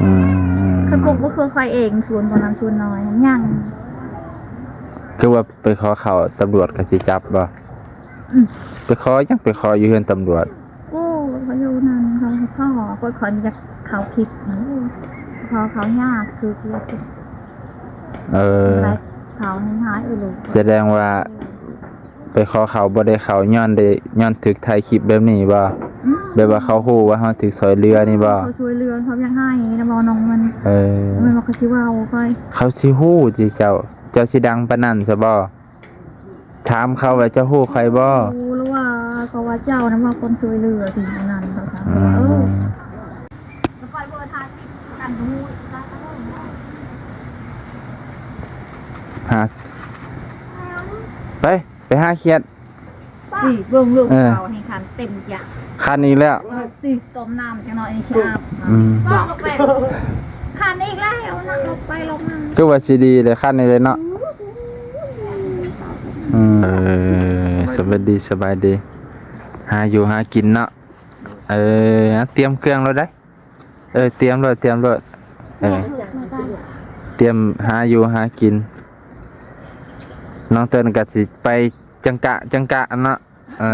ອືມ ເຂົາປູກບໍ່ຄືຂ້ອຍເອງ ສວນບໍ່ນັ້ນສວນນ້ອຍຍັງ ຄືວ່າໄປຂໍເຂົ້າຕຳຫຼວດກໍຊິຈັບບໍ່? ອືມ ໄປຂໍຫຍັງ ໄປຂໍຢູ່ເຮືອນຕຳຫຼວດ? ໂອ້ ເຂົາຢູ່ນັ້ນ ເຂົາຂໍ ຂ້ອຍ ຂ້ອຍຢາກເຂົ້າຄິດ ໂອ້ ຂໍເຂົ້າຍາກຄື ເອີ ເຂົາໃຫ້ຫາຍເອີ ສະແດງວ່າ ໄປຂໍເຂົ້າບໍ່ໄດ້ເຂົ້າ ຍ້ອນໄດ້ ຍ້ອນຖືກຖ່າຍຄລິບແບບນີ້ບໍ່? ອືມ ແບບວ່າເຂົາຮູ້ວ່າເຮົາຖືກຊ່ວຍເຫຼືອນີ້ບໍ່? ເຂົາຊ່ວຍເຫຼືອ ເຂົາຢາກໃຫ້ນຳບໍ່ນ້ອງມັນ ເອີ ແມ່ນວ່າເຂົາຊິເວົ້າຂ້ອຍ ເຂົາຊິຮູ້ຕິເຈົ້າ ເຈົ້າຊິດັງປານນັ້ນຊະບໍ່? ຖາມເຂົາວ່າເຈົ້າຮູ້ຂ້ອຍບໍ່? ຮູ້ແລ້ວວ່າ ເຂົາວ່າເຈົ້ານະວ່າຄົນຊ່ວຍເຫຼືອ ທີ່ນັ້ນເຂົາຖາມ ອືມ ເອີ ໄປເບີຫ້າສິບກັນຮູ້ ຫາ ໄປ ໄປຫາຂຽດ ນີ້ເບິ່ງລູກ ເອີ ເຂົາໃຫ້ຄັນເຕັມຈະ ຄັນອີກແລ້ວ ຕິ ຕົ້ມນ້ຳຈັກໜ້ອຍຊິອາບ ອືມ ຄັນອີກແລ້ວ ນັ່ງລົງໄປລົງມາ ຄືວ່າຊິດີເດ້ ຄັນອີກເລີຍເນາະ ອືມ ເອີ ສະບາຍດີ ສະບາຍດີ ຫາຢູ່ຫາກິນເນາະ ເອີ ຕຽມເຄື່ອງໂລດໄດ໋ ເອີ ຕຽມໂລດ ຕຽມໂລດ ເອີ ຕຽມຫາຢູ່ຫາກິນ ນ້ອງເຕີນກໍຊິໄປຈັງກະ ຈັງກະເນາະ ເອີ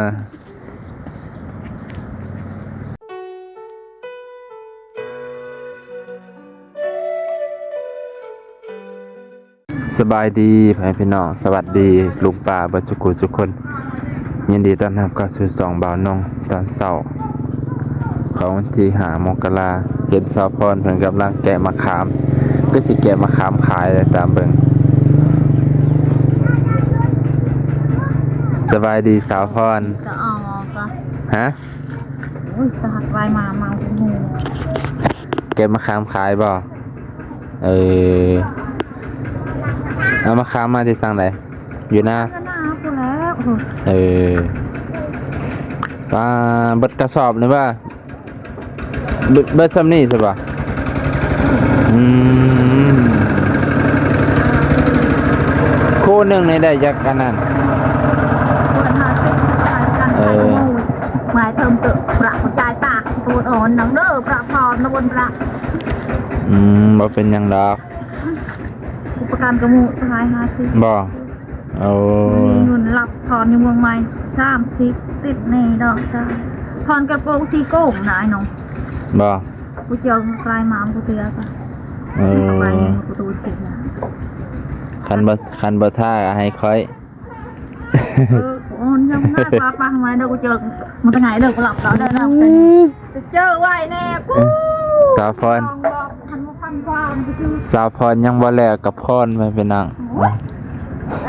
ສະບາຍດີພໍ່ແມ່ພີ່ນ້ອງ ສະຫວັດດີລຸງປ້າເບິດທຸກຜູ້ທຸກຄົນ ຍິນດີຕ້ອນຮັບເຂົ້າສູ່ຊ່ອງບ່າວນົງຕອນເຊົ້າ ຂອງວັນທີຫ້າມົກກະລາ ເຫັນສາວພອນເພິ່ນກຳລັງແກະໝາກຂາມ ຄືຊິແກະໝາກຂາມຂາຍແຫຼະ ຕາມເບິ່ງ. ສະບາຍດີສາວພອນ ກະເອົາ ເອົາກະ ຮະ? ໂອ້ຍ ຕາກວາຍມາ ມາໂອ້ໂຫ ແກະໝາກຂາມຂາຍບໍ່? ເອີ ເອົາໝາກຂາມມາແຕ່ທາງໃດ? ຢູ່ນາ ນາພຸ້ນແຫຼະ. ເອີ ປາ ເບິດກະສອບນີ້ວ່າ ເບິດ ເບິດຊ່ຳນີ້ຊະບໍ່? ອືມ ຄູ່ໜຶ່ງນີ້ໄດ້ຈັກອັນນັ້ນ? ເອີ ໝາຍເຖິງເຕີ ພະຜູ້ຊາຍຕາກ ໂຕອ່ອນນຳເດີ ພະພອນນະບົນພະ. ອືມ ບໍ່ເປັນຫຍັງດອກ ປະກັນກະໝູ່ຊາຍຫ້າສິບ ບໍ່? ໂອ້ ມີເງິນຮັບພອນຢູ່ເມືອງໃໝ່ສາມສິບ ຕິດໜີ້ດອກຊາຍ ພອນກະໂປງສີໂກ້ງນາຍນ້ອງ ບໍ່? ກູເຈີກາຍມາກູເທຍກະ ເອີ ໄປກູໂຕຕິດນະ ຄັນບໍ່ ຄັນບໍ່ຖ້າກະໃຫ້ຂ້ອຍ ເອີ ໂອ້ ຍັງໜ້າກວ່າປາກມາເດີ ກູເຈີ ມັນຕະໄງເດີ ກູຫຼັບແລ້ວເດີ ເຈີໄວ້ແນ່ ສາວພອນ ສາວພອນຍັງບໍ່ແລ້ວກະພອນໄວ້ພີ່ນ້ອງ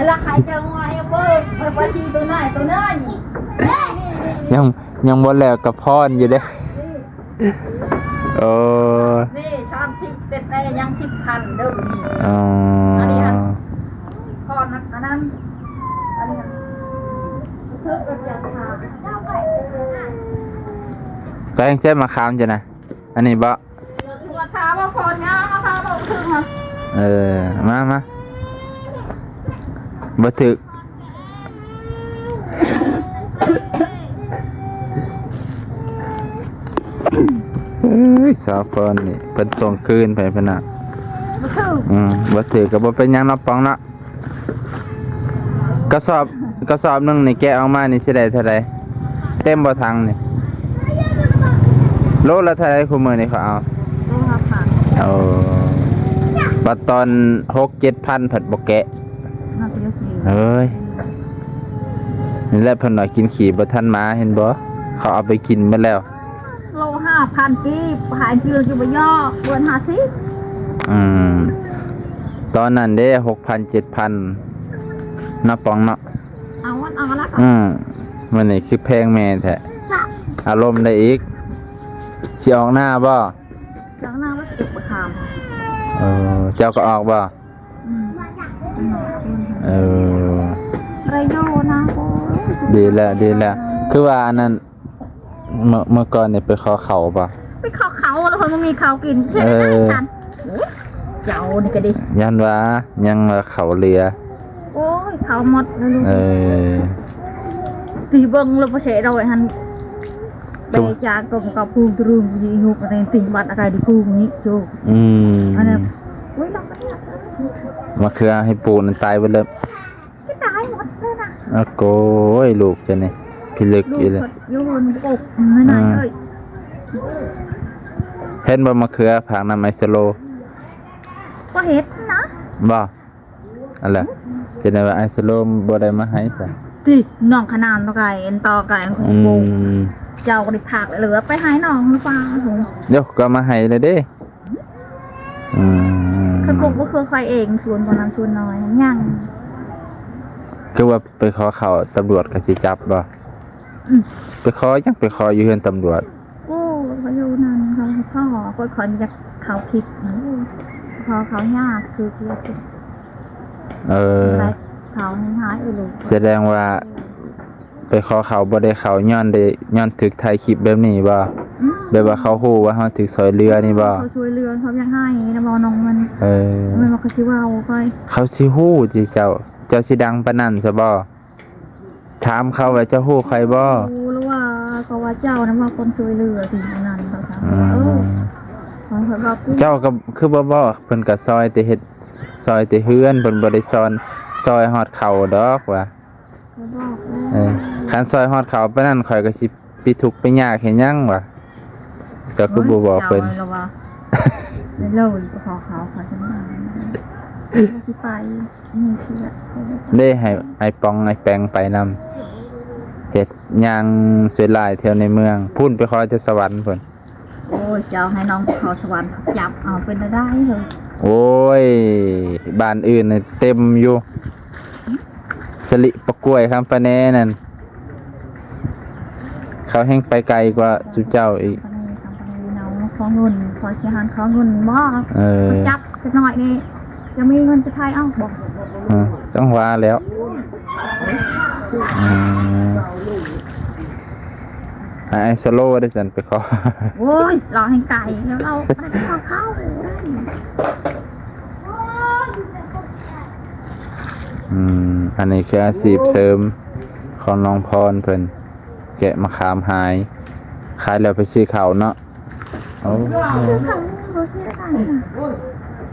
ລະໃຄເຈີໄວ້ເບິ່ງ ເບິ່ງວ່າຊິໂຕໃດໂຕໃດ ຍັງ ຍັງບໍ່ແລ້ວກະພອນຢູ່ເດ້. ໂອ້ ນີ້ສາມສິບເຕັດແດ່ ຍັງສິບພັນເດີນີ້ ອໍ ອັນນີ້ຫັ້ນ ພໍນະ ອັນນັ້ນ ອັນນີ້ຫັ້ນ ເພິ່ນກໍຈະພາ ແປງໃສ່ມະຂາມຈ້ະນະ ອັນນີ້ບໍ່? ເອີ ມາ ມາ ບໍ່ຖືກ. ເອີຍ ສາວພອນນີ້ເພິ່ນສົ່ງຄືນໄປພຸ້ນນະ ບໍ່ຖືກ ອືມ ບໍ່ຖືກກໍບໍ່ເປັນຫຍັງເນາະ ປອງເນາະ. ກະສອບ ກະສອບໜຶ່ງນີ້ແກະອອກມານີ້ຊິໄດ້ເທົ່າໃດ? ເຕັມບໍ່ຖັງນີ້? ໂລລະເທົ່າໃດຄູ່ມື້ນີ້ເຂົາເອົາ? ໂລລະພັນ. ໂອ້ ບັດຕອນຫົກເຈັດພັນພັດບໍ່ແກະ. ເອີຍ ນີ້ແຫຼະເພິ່ນວ່າກິນຂີ້ບໍ່ທັນໝາ ເຫັນບໍ່? ເຂົາເອົາໄປກິນໝົດແລ້ວ. ໂລຫ້າພັນກີບ ຂາຍກິໂລຢູ່ບໍ່ຢອກ ເກີນຫ້າສິບ. ອືມ ຕອນນັ້ນເດ້ ຫົກພັນ ເຈັດພັນ ເນາະ ປອງເນາະ. ເອົາ ເອົາລະ ອືມ ມື້ນີ້ຄືແພງແມ່ແທ້ ອາລົມໄດ້ອີກ. ຊິອອກນາບໍ່? ອອກນາແລ້ວເກັບບັກຂາມ. ເອີ ເຈົ້າກໍອອກບໍ່? ອືມ ເອີ ໄດ້ຢູ່ນະ. ໂອ້ຍ ດີແລ້ວ ດີແລ້ວ ຄືວ່າອັນນັ້ນ ເມື່ອ ເມື່ອກ່ອນນີ້ໄປຂໍເຂົ້າບໍ່? ໄປຂໍເຂົ້າແລ້ວເພິ່ນບໍ່ມີເຂົ້າກິນ ເຮັດ ເອີ ຈັ່ງຊັ້ນ. ໂອ້ຍ ເຈົ້ານີ້ກະດີ ຢ້ານວ່າຍັງວ່າເຂົ້າເຫຼືອ. ໂອ້ຍ ເຂົ້າໝົດແລ້ວລູກ. ເອີ ຕີເບິ່ງແລ້ວບໍ່ແຊະດອຍຫັ້ນ. ແປຈາກຕົ້ນກະປູດຣູງຢູ່ຍຸກໃນຕິງບັດອາກາດດີຄູນີ້ໂຈ ອືມ ອັນນັ້ນ ໂອ້ຍ ລອກກະເທຍ ມະເຂືອໃຫ້ປູກນັ້ນຕາຍເບິດແລ້ວ ກະຕາຍໝົດເລີຍນະ ອາໂກຍ ລູກເຈົ້ານີ້ພິລຶກອີ່ຫຼີ ຢູ່ເຮືອນກົກ ອືມ ເຫັນບໍ່ ມະເຂືອຜາກນ້ຳໄອສະໂລ ກໍເຮັດນະ ບໍ່? ອັນລະ ຈະໄດ້ວ່າອ້າຍສະໂລມບໍ່ໄດ້ມາໃຫ້ຊະ ຕິ ນ້ອງຂະໜານຕໍ່ໄກ່ອັນຕໍ່ໄກ່ອັນ ອືມ ເຈົ້າກໍໄດ້ພາກເຫຼືອໄປໃຫ້ນ້ອງຫຼືປ່າ ດຽວກໍມາໃຫ້ແລ້ວເດ້ ອືມ ຂ້ອຍປູກບໍ່ຄືຂ້ອຍເອງ ສວນບໍ່ນັ້ນສວນນ້ອຍຍັງ ຄືວ່າໄປຂໍເຂົ້າຕຳຫຼວດກໍຊິຈັບບໍ່? ອືມ ໄປຂໍຫຍັງ ໄປຂໍຢູ່ເຮືອນຕຳຫຼວດ ໂອ້ ຂ້ອຍຢູ່ນັ້ນ ຂ້ອຍຂໍ ຂ້ອຍ ຂ້ອຍຢາກເຂົ້າຄິດ ຂໍເຂົ້າຍາກຄື ຄື ເອີ ເຂົ້າໃຫ້ຫາຍເອີ ສະແດງວ່າໄປຂໍເຂົ້າບໍ່ໄດ້ເຂົ້າ ຍ້ອນໄດ້ ຍ້ອນຖືກຖ່າຍຄລິບແບບນີ້ບໍ່? ອືມ ແບບວ່າເຂົາຮູ້ວ່າເຮົາຖືກຊ່ອຍເຫຼືອນີ້ບໍ່? ເຂົາຊ່ວຍເຫຼືອ ເຂົາຢາກໃຫ້ນະ ບໍ່ນ້ອງມັນ ເອີ ແມ່ນວ່າເຂົາຊິເວົ້າໄປ ເຂົາຊິຮູ້ຕິເຈົ້າ ເຈົ້າຊິດັງປານນັ້ນຊະບໍ່? ຖາມເຂົາວ່າເຈົ້າຮູ້ຂ້ອຍບໍ່? ຮູ້ແລ້ວວ່າ ເຂົາວ່າເຈົ້ານະວ່າຄົນຊ່ວຍເຫຼືອທີ່ນັ້ນ ເຂົາຖາມ ອືມ ເອີ ເຂົາວ່າ ເຈົ້າກໍຄືບໍ່ບອກ ເພິ່ນກໍຊ່ອຍແຕ່ເຮັດ ຊ່ອຍແຕ່ເຮືອນ ເພິ່ນບໍ່ໄດ້ຊ່ອຍ ຊ່ອຍຮອດເຂົ້າດອກວ່າ ບໍ່ບອກ ເອີ ຄັນຊ່ອຍຮອດເຂົ້າປານນັ້ນ ຂ້ອຍກໍຊິ ໄປທຸກໄປຍາກເຮັດຫຍັງວະ? ເຈົ້າຄືບໍ່ບອກເພິ່ນ? ໂອ້ຍ ເຈົ້າລະວ່າ ເລີຍຂໍເຂົາ ເຂົາຈະມາ ຊິໄປ ນີ້ຄືແບບ ເດ້ ໃຫ້ອ້າຍປອງອ້າຍແປງໄປນຳ ເຮັດຍ່າງສ່ວຍຫຼາຍແຖວໃນເມືອງ ພຸ້ນໄປຂໍແຕ່ສະຫວັນພຸ້ນ. ໂອ້ຍ ເຈົ້າໃຫ້ນ້ອງໄປຂໍສະຫວັນ ເຂົາຈັບເອົາ ເປັນແນວໃດເຮີ້ຍ? ໂອ້ຍ ບ້ານອື່ນນີ້ເຕັມຢູ່ ສະລິ ປະກວຍ ຄຳປະແນນັ້ນ ເຂົາແຮ່ງໄປໄກກວ່າຊຸມເຈົ້າອີກ. ຂໍເງິນ ຂໍຊິຫັ້ນ ຂໍເງິນບໍ? ເອີ ຈັບຈັກໜ້ອຍນີ້ ຈະມີເງິນໄປໄທເອົາບໍ? ເອີ ຈັ່ງວ່າແລ້ວ ອືມ ອາ ໄອ້ສະໂລໄດ້ຊັ້ນໄປຂໍ. ໂອ້ຍ ລາວແຮ່ງໄກ ແລ້ວລາວໄປຂໍເຂົ້າ. ອືມ ອັນນີ້ຄືອາຊີບເສີມຂອງນ້ອງພອນເພິ່ນ ແກະມະຂາມຫາຍ ຂາຍແລ້ວໄປຊື້ເຂົ້າເນາະ. ໂອ້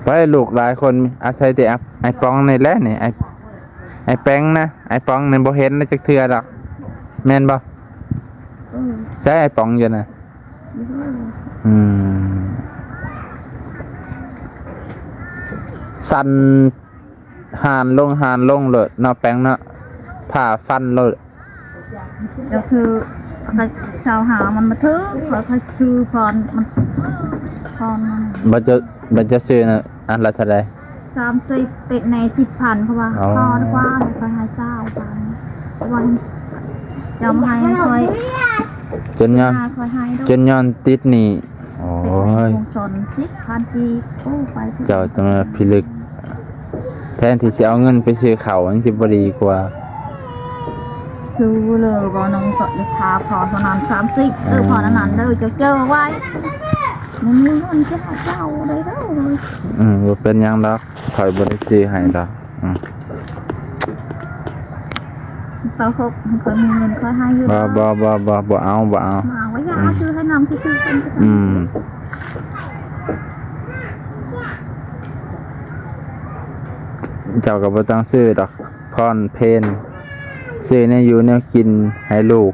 ໄປລູກຫຼາຍຄົນ ອາໄສແຕ່ອ້າຍປອງນີ້ແຫຼະນີ້ ອ້າຍ ອ້າຍແປງນະ ອ້າຍປອງນີ້ບໍ່ເຫັນຈັກເທື່ອດອກ ແມ່ນບໍ່? ເອີ ໃສອ້າຍປອງຢູ່ນະ? ອືມ ສັ່ນ ຫານລົງ ຫານລົງໂລດເນາະ ແປງເນາະ ຜ້າຟັນໂລດ. ກໍຄືເຊົ່າຫາມັນມາຖືກ ຂ້ອຍ ຂ້ອຍຊື້ພອນ ມັນ ພອນມັນ ບັດເຈົ້າ ບັດເຈົ້າຊື້ນະ ອັນລະເທົ່າໃດ? ສາມສິບ ເຕັດແນ່ ສິບພັນ ເພາະວ່າ ອໍ ພໍດີກວ່າ ຂ້ອຍໃຫ້ຊາວພັນ ເພາະວ່າເຈົ້າມາໃຫ້ຂ້ອຍ ຈົນຍ້ອນ ຂ້ອຍໃຫ້ ຈົນຍ້ອນຕິດໜີ້. ໂອ້ຍ ເປັນວງສອນ ສິບພັນກີບ ໂອ້ ໄປ ເຈົ້າຕ້ອງພິລຶກ ແທນທີ່ຊິເອົາເງິນໄປຊື້ເຂົ້າ ມັນຊິບໍ່ດີກວ່າ? ຊື້ເລີຍບໍ່ ນ້ອງກໍຢາກຖາມພໍເທົ່ານັ້ນ ສາມສິບ ເອີ ພໍເທົ່ານັ້ນເດີ ເຈົ້າເຈີໄວ້ ມັນມີເງິນຊິໃຫ້ເຈົ້າໄດ້ເດີ. ອືມ ບໍ່ເປັນຫຍັງດອກ ຂ້ອຍບໍ່ໄດ້ຊື້ໃຫ້ດອກ. ອືມ ເກົ້າຫົກ ຂ້ອຍມີເງິນຂ້ອຍໃຫ້ຢູ່. ບໍ່ ບໍ່ ບໍ່ ບໍ່ ບໍ່ເອົາ ບໍ່ເອົາ ບໍ່ເອົາ ຢ່າ ອືມ ຊື້ໃຫ້ນຳ ຊື້ໆກັນ. ອືມ ເຈົ້າກໍບໍ່ຕ້ອງຊື້ດອກ ພອນເພນ ຊື້ແນວຢູ່ແນວກິນໃຫ້ລູກ.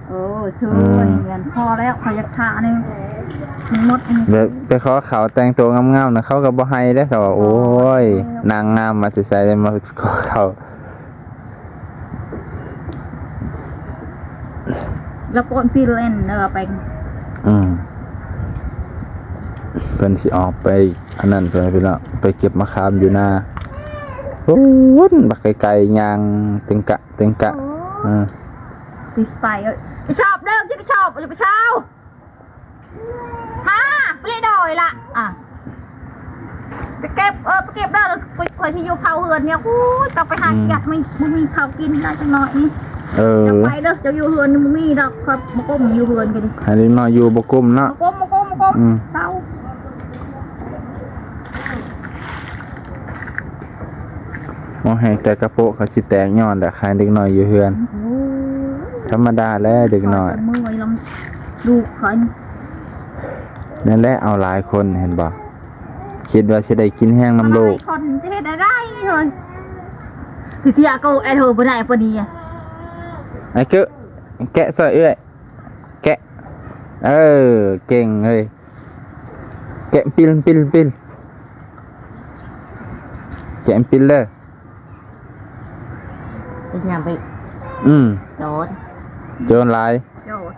ເອີ ຊື້ ອືມ ເງິນພໍແລ້ວ ຂ້ອຍຢາກຖ້ານີ້ ມັນໝົດອັນນີ້ ແບບໄປຂໍເຂົາແຕ່ງໂຕງາມໆນະ ເຂົາກໍບໍ່ໃຫ້ເດ້ ເຂົາວ່າ ໂອ້ຍ ນາງງາມມາແຕ່ໃສ ໄດ້ມາຂໍເຂົາ. ແລ້ວປ້ອນພີເລນເດີ ໄປ ອືມ ເພິ່ນຊິອອກໄປອັນນັ້ນ ເພິ່ນໄປເນາະ ໄປເກັບມະຂາມຢູ່ນາ ພຸ້ນ ບັກໄກໆ ຍ່າງເຕັງກະ ເຕັງກະ. ໂອ້ ເອີ ໄປ ໄປ ເອີ ໄປຊອບເດີ ກິນໄປຊອບ ຢ່າໄປເຊົາ. ຫາ ໄປເລີຍດອຍລະ ອ່ະ ໄປເກັບ ເອີ ໄປເກັບເດີ ຂ້ອຍ ຂ້ອຍຊິຢູ່ເຝົ້າເຮືອນນີ້ ໂອ້ຍ ຕ້ອງໄປຫາ ອືມ ກຽດ ມັນ ມັນມີເຂົ້າກິນໄດ້ຈັກໜ້ອຍນີ້ ເອີ ເຈົ້າໄປເດີ ເຈົ້າຢູ່ເຮືອນນີ້ບໍ່ມີດອກ ຂ້ອຍບໍ່ກຸ້ມຢູ່ເຮືອນກໍດີ ໃຫ້ເດັກນ້ອຍຢູ່ບໍ່ກຸ້ມເນາະ ບໍ່ກຸ້ມ ບໍ່ກຸ້ມ ບໍ່ກຸ້ມ ອືມ ເຊົາ. ໂອ້ ແຮງແຕ່ກະໂປະກໍຊິແຕກຍ້ອນແຫຼະ ໃຫ້ເດັກນ້ອຍຢູ່ເຮືອນ ໂອ້ຍ ທຳມະດາແຫຼະເດັກນ້ອຍ ຂ້ອຍກໍເມື່ອຍລຳ ລູກຂ້ອຍ ນັ້ນແຫຼະ ເອົາຫຼາຍຄົນເຫັນບໍ່? ຄິດວ່າຊິໄດ້ກິນແຮງນຳໂລກ ຫຼາຍຄົນຊິເຮັດໄດ້ເຮີ້ຍ. ຄືເທື່ອກໍແອດໂທບໍ່ໄດ້ປານນີ້. ໄອ້ເກີ ແກະຊ່ອຍເອື້ອຍ ແກະ ເອີ ເກັ່ງເຮີ້ຍ ແກະປິລ ປິລ ປິລ ແກະປິລເດີ. ເປັນຫຍັງໄປ? ອືມ ໂຈນ ໂຈນຫຼາຍ ໂຈນ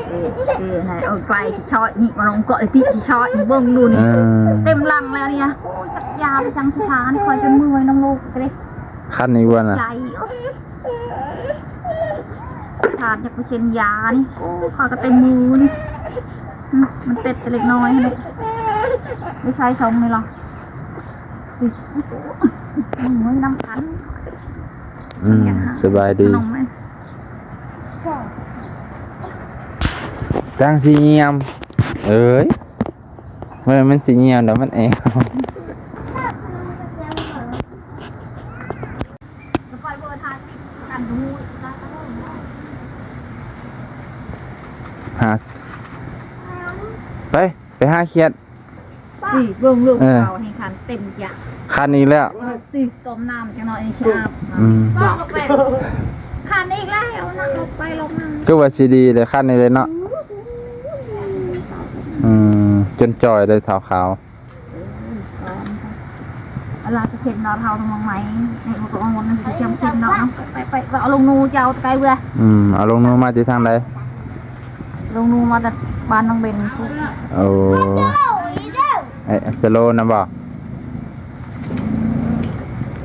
ເອີ ເອີ ໃຫ້ເອົາໄປຊິຊອຍນີ້ ມາລົງເກາະໄດ້ຕິຊິຊອຍນີ້ ເບິ່ງດູນີ້ ເອີ ເຕັມຫຼັງແລ້ວນີ້ນະ. ໂອ້ຍ ຈັກຢາໄປຈັ່ງຊິທານ ຂ້ອຍຈົນເມື່ອຍນຳລູກເດ້. ຄັນອີກບໍ່ນະ? ໃຈ ໂອ້ຍ ທານຢາກໄປເຊັນຢານີ້ ໂອ້ຍ ຂ້ອຍກໍເຕັມມືນີ້. ອືມ ມັນເຕັບແຕ່ເລັກນ້ອຍຫັ້ນແຫຼະ. ໄດ້ໃຊ້ຊ່ອງນີ້ລະ ອືມ ນຳກັນ. ອືມ ສະບາຍດີ ຕັ້ງສີ່ຫຼ່ຽມ ເອີຍ ມັນ ມັນສີ່ຫຼ່ຽມດອກ ມັນແອວ. ຫາ ໄປ ໄປຫາຂຽດ ນີ້ເບິ່ງລູກ ເອີ ເຂົາໃຫ້ຄັນເຕັມຈານ ຄັນອີກແລ້ວ ຕິ ຕົ້ມນ້ຳຈັກໜ້ອຍຊິອາບ. ອືມ ຄັນອີກແລ້ວນະ ລົງໄປລົງມາ ຄືວ່າຊິດີເດ້ ຄັນອີກແລ້ວເນາະ. ອືມ ຈົນຈ່ອຍເດ້ ເຖົ້າຂາວ. ເອີ ເວລາຈະເຊັນເນາະ ເຮົາຕ້ອງມອງໄມ້ ໃຫ້ມັນກໍເອົາມັນຈຳເຊັນເນາະ. ໄປ ໄປ ໄປ ເອົາລົງນູເຈົ້າໄກເວີຍ. ອືມ ເອົາລົງນູມາຈາກທາງໃດ? ລົງນູມາແຕ່ບ້ານນ້ອງເບັນພຸ້ນ. ໂອ້ ໄອ້ສະໂລນະບໍ່?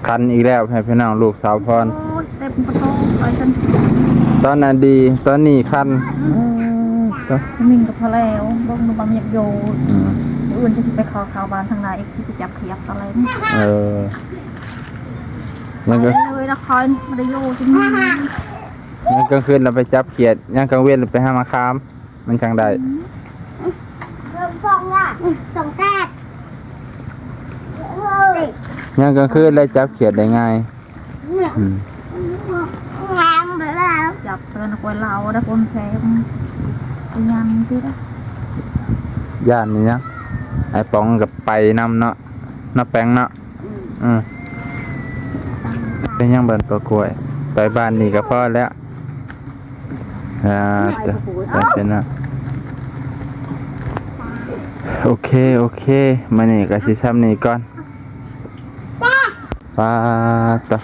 ຄັນອີກແລ້ວ ໃຫ້ພີ່ນ້ອງ ລູກສາວພອນ. ໂອ້ຍ ເຕັມປະໂຕໄປຊັ້ນ ຕອນນັ້ນດີ ຕອນນີ້ຄັນ. ອືມ ອືມ ຕອນນີ້ກໍພໍແລ້ວ ເບິ່ງດູມັນຢາກຢູ່. ອືມ ມື້ອື່ນກໍຊິໄປຂໍເຂົ້າບ້ານທາງໃດ ຊິໄປຈັບຂຽດຕອນແລງ. ເອີ ຍັງກາງຄືນ ບໍ່ໄດ້ຢູ່ທີ່ນີ້ ຍັງກາງຄືນລະໄປຈັບຂຽດ ຍາມກາງເວັນລະໄປຫາມະຂາມ. ມັນຈັ່ງໄດ້ ອືມ ສອງແປດ ສອງແປດ ຍາມກາງຄືນແລ້ວຈັບຂຽດໄດ້ງ່າຍ. ອືມ ຈັບເຕີນກວຍລາວໄດ້ຄົນແຊບ ໄປຍ່າງຊື່ ຢ້ານອີຫຍັງ ໄອ້ປອງກໍໄປນຳເນາະ ເນາະແປ້ງເນາະ. ອືມ ອືມ ເປັນຫຍັງບ້ານປາກວຍ ໄປບ້ານນີ້ກໍພໍແລ້ວ. ອ່າ ໂອເຄ ໂອເຄ ມື້ນີ້ກໍຊິຊ່ຳນີ້ກ່ອນ. ປາດໂທ້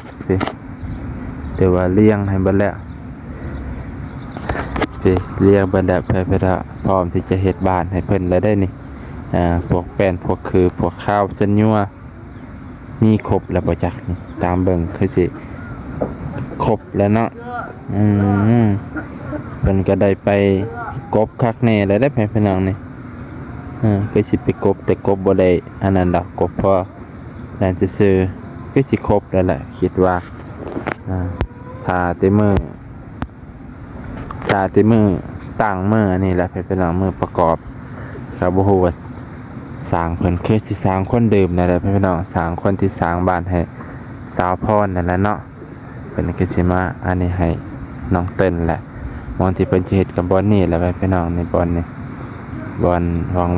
ຖືວ່າລ້ຽງໃຫ້ເບິດແລ້ວ ນີ້ ລ້ຽງເບິດແລ້ວ ເພິ່ນ ເພິ່ນ ພ້ອມທີ່ຈະເຮັດບ້ານໃຫ້ເພິ່ນແລ້ວເດ້ນີ້. ອ່າ ພວກແປ້ນ ພວກຄື ພວກຄາວ ສັນຍົວ ມີຄົບແລ້ວບໍ່ຈັກນີ້ ຕາມເບິ່ງຄືຊິຄົບແລ້ວເນາະ. ອືມ ເພິ່ນກໍໄດ້ໄປກົບຄັກແນ່ແລ້ວເດ້ ພີ່ນ້ອງນີ້. ເອີ ຄືຊິໄປກົບ ແຕ່ກົບບໍ່ໄດ້ອັນນັ້ນດອກ ກົບພໍນັ້ນຊື່ໆ ຄືຊິຄົບແລ້ວແຫຼະ ຄິດວ່າ. ອ່າ ຖ້າແຕ່ມື້ ຖ້າແຕ່ມື້ຕັ້ງ ມື້ອັນນີ້ແຫຼະ ພີ່ນ້ອງ ມື້ປະກອບ ກໍບໍ່ຮູ້ວ່າຊ່າງເພິ່ນຄືຊິຊ່າງຄົນເດີມນັ້ນແຫຼະ ພີ່ນ້ອງ ຊ່າງຄົນທີ່ສ້າງບ້ານໃຫ້ສາວພອນນັ້ນແຫຼະເນາະ. ເພິ່ນກໍຊິມາອັນນີ້ໃຫ້ນ້ອງເຕີນແຫຼະ ບ່ອນທີ່ເພິ່ນຊິເຮັດກໍບ່ອນນີ້ແຫຼະ ພີ່ນ້ອງ ນີ້ບ່ອນນີ້ ບ່ອນ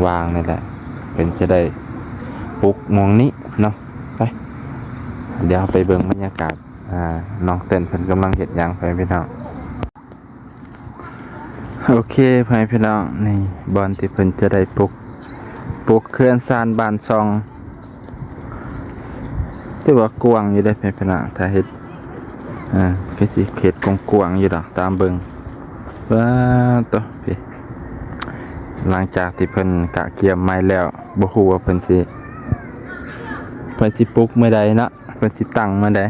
ວ່າງໆນີ້ແຫຼະ ເພິ່ນຈະໄດ້ປຸກໝ່ອງນີ້ເນາະ. ໄປ ດຽວເຮົາໄປເບິ່ງບັນຍາກາດ ອ່າ ນ້ອງເຕີນເພິ່ນກຳລັງເຮັດຫຍັງ ພໍ່ແມ່ພີ່ນ້ອງ. ໂອເຄ ພໍ່ແມ່ພີ່ນ້ອງ ນີ້ບ່ອນທີ່ເພິ່ນຈະໄດ້ປຸກ ປຸກເຮືອນຊານບ້ານຊ່ອງ ຖືວ່າກວ້າງຢູ່ເດ້ ພໍ່ແມ່ພີ່ນ້ອງ ຖ້າເຮັດ ອ່າ ຄືຊິເຮັດກວ້າງໆຢູ່ດອກ ຕາມເບິ່ງ. ວ້າໂຕ ພີ້ ຫຼັງຈາກທີ່ເພິ່ນກະກຽມໄມ້ແລ້ວ ບໍ່ຮູ້ວ່າເພິ່ນຊິ ເພິ່ນຊິປຸກມື້ໃດເນາະ ເພິ່ນຊິຕັ້ງມື້ໃດ.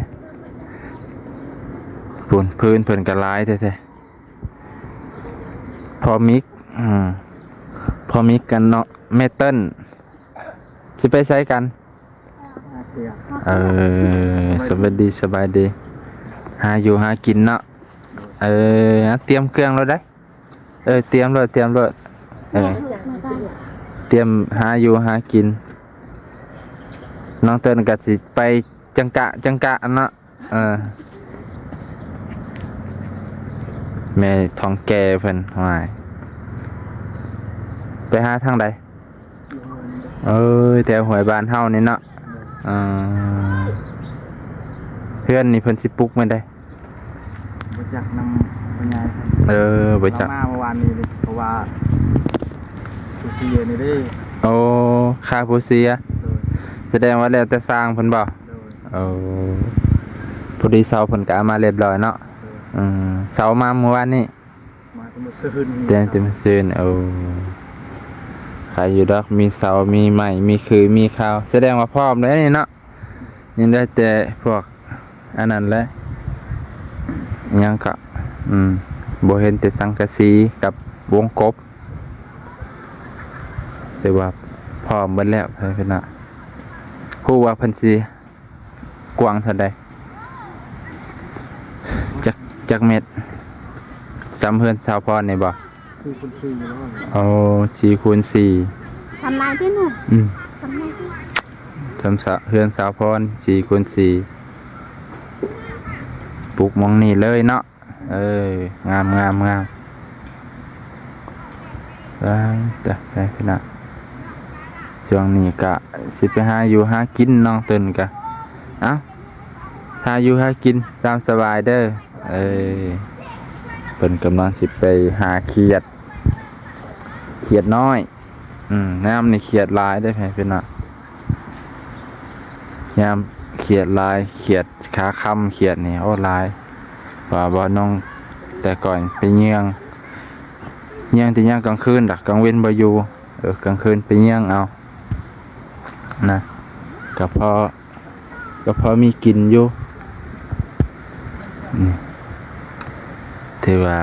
ພຸ້ນ ພື້ນເພິ່ນກໍຫຼາຍແທ້ໆ. ພໍ່ມິກ ອືມ ພໍ່ມິກກັນເນາະ ແມ່ເຕີນ ຊິໄປໃສກັນ? ເອີ ສະບາຍດີ ສະບາຍດີ ຫາຢູ່ຫາກິນເນາະ. ເອີ ຕຽມເຄື່ອງໂລດເດີ້. ເອີ ຕຽມໂລດ ຕຽມໂລດ ເອີ ຕຽມຫາຢູ່ຫາກິນ. ນ້ອງເຕີນກໍຊິໄປຈັງກະ ຈັງກະເນາະ. ເອີ ແມ່ທ້ອງແກ່ເພິ່ນ ຫວາຍ ໄປຫາທາງໃດ? ເອີຍ ແຖວຫ້ວຍບ້ານເຮົານີ້ເນາະ. ເອີ ເຮືອນນີ້ເພິ່ນຊິປຸກມື້ໃດ? ບໍ່ຈັກນຳພໍ່ໃຫຍ່ເພິ່ນ. ເອີ ບໍ່ຈັກ ເຮົາມາເມື່ອວານນີ້ເດ້ ເພາະວ່າຜູ້ເສຍນີ້ເດ້. ໂອ້ ຄາຜູ້ເສຍ. ໂດຍ. ສະແດງວ່າແລ້ວແຕ່ຊ່າງເພິ່ນບໍ່? ໂດຍ. ໂອ້ ພໍດີເສົາເພິ່ນກໍເອົາມາຮຽບຮ້ອຍເນາະ. ໂດຍ. ອືມ ເສົາມາເມື່ອວານນີ້? ມາແຕ່ມື້ຊືນນີ້. ແຕ່ ແຕ່ມື້ຊືນ. ໂອ້ ໄຄຢູ່ດອກ ມີເສົາ ມີໄມ້ ມີຄື ມີຄາວ ສະແດງວ່າພ້ອມແລ້ວນີ້ເນາະ. ຍັງໄດ້ແຕ່ພວກອັນນັ້ນແຫຼະ ຫຍັງກະ ອືມ ບໍ່ເຫັນແຕ່ສັງກະສີກັບວົງກົບ ແຕ່ວ່າພ້ອມເບິດແລ້ວເພິ່ນເນາະ. ຮູ້ວ່າເພິ່ນຊິກວ້າງເທົ່າໃດ? ຈັກ ຈັກແມັດ? ສ່ຳເຮືອນສາວພອນນີ້ບໍ່? ສີ່ຄູນສີ່ເນາະ. ໂອ້ ສີ່ຄູນສີ່ ສ່ຳຫຼາຍຕິເນາະ. ອືມ ສ່ຳຫຼາຍຕິ ສ່ຳສະ ເຮືອນສາວພອນ ສີ່ຄູນສີ່ ປຸກໝ່ອງນີ້ເລີຍເນາະ. ເອີ ງາມ ງາມ ງາມ. ໄປ ໄປ ໄປພີ່ນ້ອງ ຊ່ວງນີ້ກະຊິໄປຫາຢູ່ຫາກິນ ນ້ອງເຕີນກະ ເອົ້າ ຫາຢູ່ຫາກິນຕາມສະບາຍເດີ. ເອີ ເພິ່ນກຳລັງຊິໄປຫາຂຽດ ຂຽດນ້ອຍ. ອືມ ຍາມນີ້ຂຽດຫຼາຍເດ້ພີ່ນ້ອງ ຍາມຂຽດຫຼາຍ ຂຽດຂາຄຳ ຂຽດນີ້ ໂອ້ ຫຼາຍ. ວ່າບ່າວນ້ອງແຕ່ກ່ອນໄປເຫຍື່ອງ ເຫຍື່ອງແຕ່ຍາມກາງຄືນດອກ ກາງເວັນບໍ່ຢູ່. ເອີ ກາງຄືນໄປເຫຍື່ອງເອົານະ ກໍພໍ ກໍພໍມີກິນຢູ່. ອືມ ຖືວ່າ